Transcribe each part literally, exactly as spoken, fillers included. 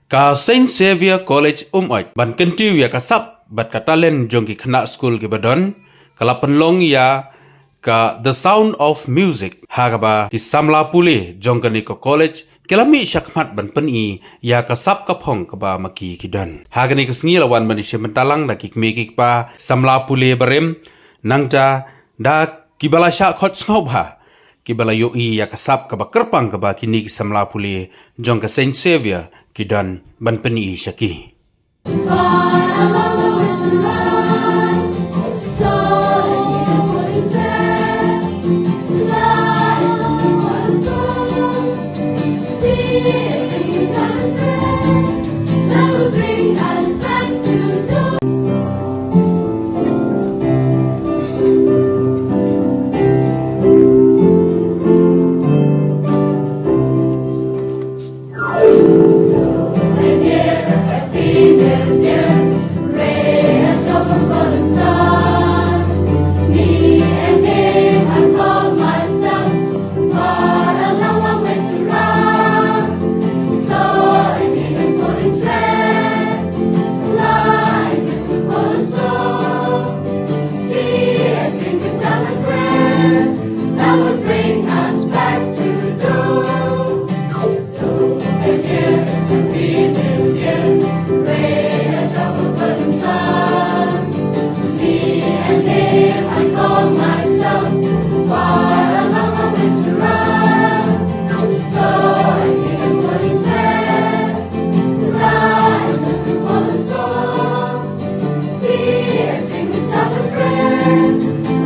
Ka Saint Xavier College Umoit ban kyntiew ïa ka sap bad ka talent jong ki khynnah skul kiba don, ka la pynlong ïa ka The Sound of Music, ha kaba ki samla pule jong kane ka college ki la mih shakhmat ban pyni ïa ka sap ka phong kaba ma ki ki don. Ha kane ka sngi la wan ban ïashim bynta lang da ki kmie ki kpa samla pule barim, nangta da kiba la shah khot sngewbha, kiba la ïohi ïa ka sap kaba kyrpang kaba kine ki samla pule jong ka Saint Xavier ki don ban pyni sha ki.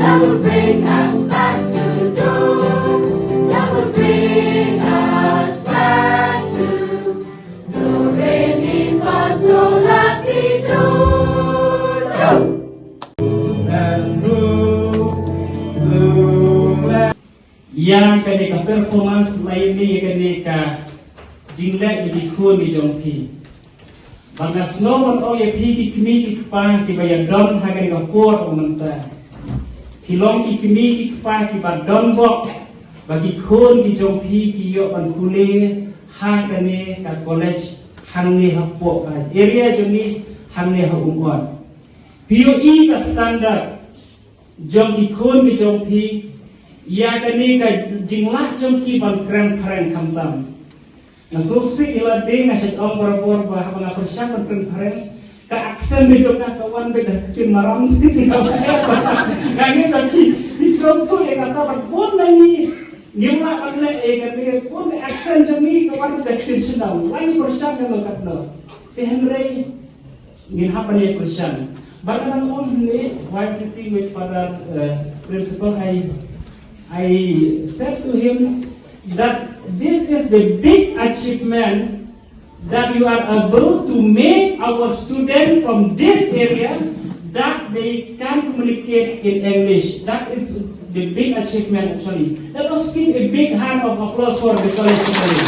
That will bring us back to do. That will bring us back to do. Re mi fa so la ti do. Do. Ïa kane ka performance la ïa kane ka jingleh ïa ki khun ki jong phi. Ba nga sngew ban ong ïa phi ki kmie ki kpa kiba ïa don ha kane ka por mynta. Ki long ki kmie ki kpa kiba don bok ba ki khun ki jong phi ki ïoh ban pule ha kane ka college hangne hapoh ka area jong ngi hangne ha Umngai. Phi ïohi ka standard jong ki khun ki jong phi, ïa kane ka jinglah jong ki ban kren phareng khamtam. Nga sngewsih ïa lade, nga shait ong barabor ba haba nga pyrshang ban kren phareng, ka accent ka jong nga ka wan beit da ka ktien Maram. Nga ngeit ba phi, phi sngewthuh ïa kata, bad bun na ngi ngim lah ban leh ïa kane, bun ka accent jong ngi ka wan beit da ka ktien Shillong. Nga ngi pyrshang katno katno. Te hynrei ngin hap ban ïa pyrshang. Bad nga dang ong hangne, while sitting with Father, uh, Principal, I, I said to him that this is the big achievement that you are able to make our student from this area that they can communicate in English. That is the big achievement, actually. Let us give a big hand of applause for the college students.